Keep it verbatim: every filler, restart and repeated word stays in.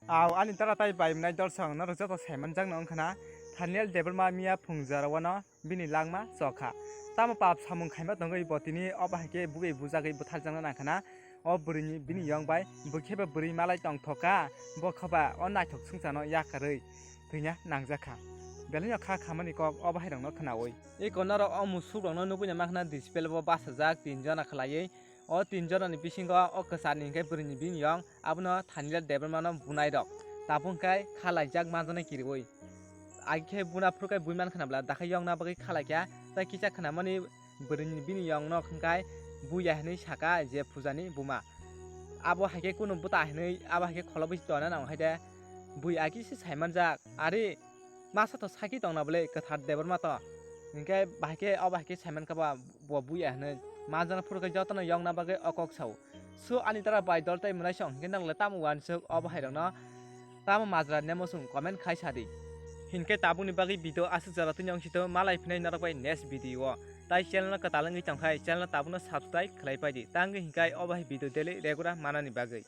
Aw, ani tara tai bai mwnai dorsong norok joto saimanjakno wngkha na, Thaniel Debbarma miya phungjora wano bini langma chokha. Tamo pap samung khaima tongwi bo tini obo hai khe bugwi bujagwi butharjakna nangkha na. O bwrwini bini yong bai bwkheba bwrwi malai tongthokha, bo khoba o naithok swngcharno yakarwi thwina nangjakha. Belai no kha khamani kok obo hai rokno khwnawi. Eko norok o musuk rokno nugwi na mankha na display bo bachajak tin jona khwlaiwi. O tin jonani bisingo o kwcharni hinkhe bwrwini bini yong abono Thaniel Debbarmano bunai rok tabuk hinkhe khalaijak manjaknai kiriwi. Agi khe buna phuru khe bui mankha na bwla, dakhe yongna bagwi khalaikha, tei kisa khnamani bwrwini bini yongno hinkhe buya hinwi saka je pujani buma. Abo hai khe kunu bwta hinwi abo hai khe kholobwi tongna nang hai de, bui agi se saimanjak. Ari masa to saki tongna bwle kwthar Debbarma to. Hinkhe bahai khe obo hai khe saimankha ba bo buya hinwi. Manjakna phuru khe jotono yongna bagwi o kok sao. So ani tara bai dol tei mwnaisong hinkhe nang le tamo uansuk obo hai rokno tamo majra nemo chwng comment khai sa di. Hinkhe tabukni bagwi video aswk jora twi yong sito, malai phinai norok bai next video o. Tai channel no kwtal wngwi tongkhai channel no tabukno subscribe khlai pai di. Tangwi hinkhai obo hai video daily regular manani bagwi.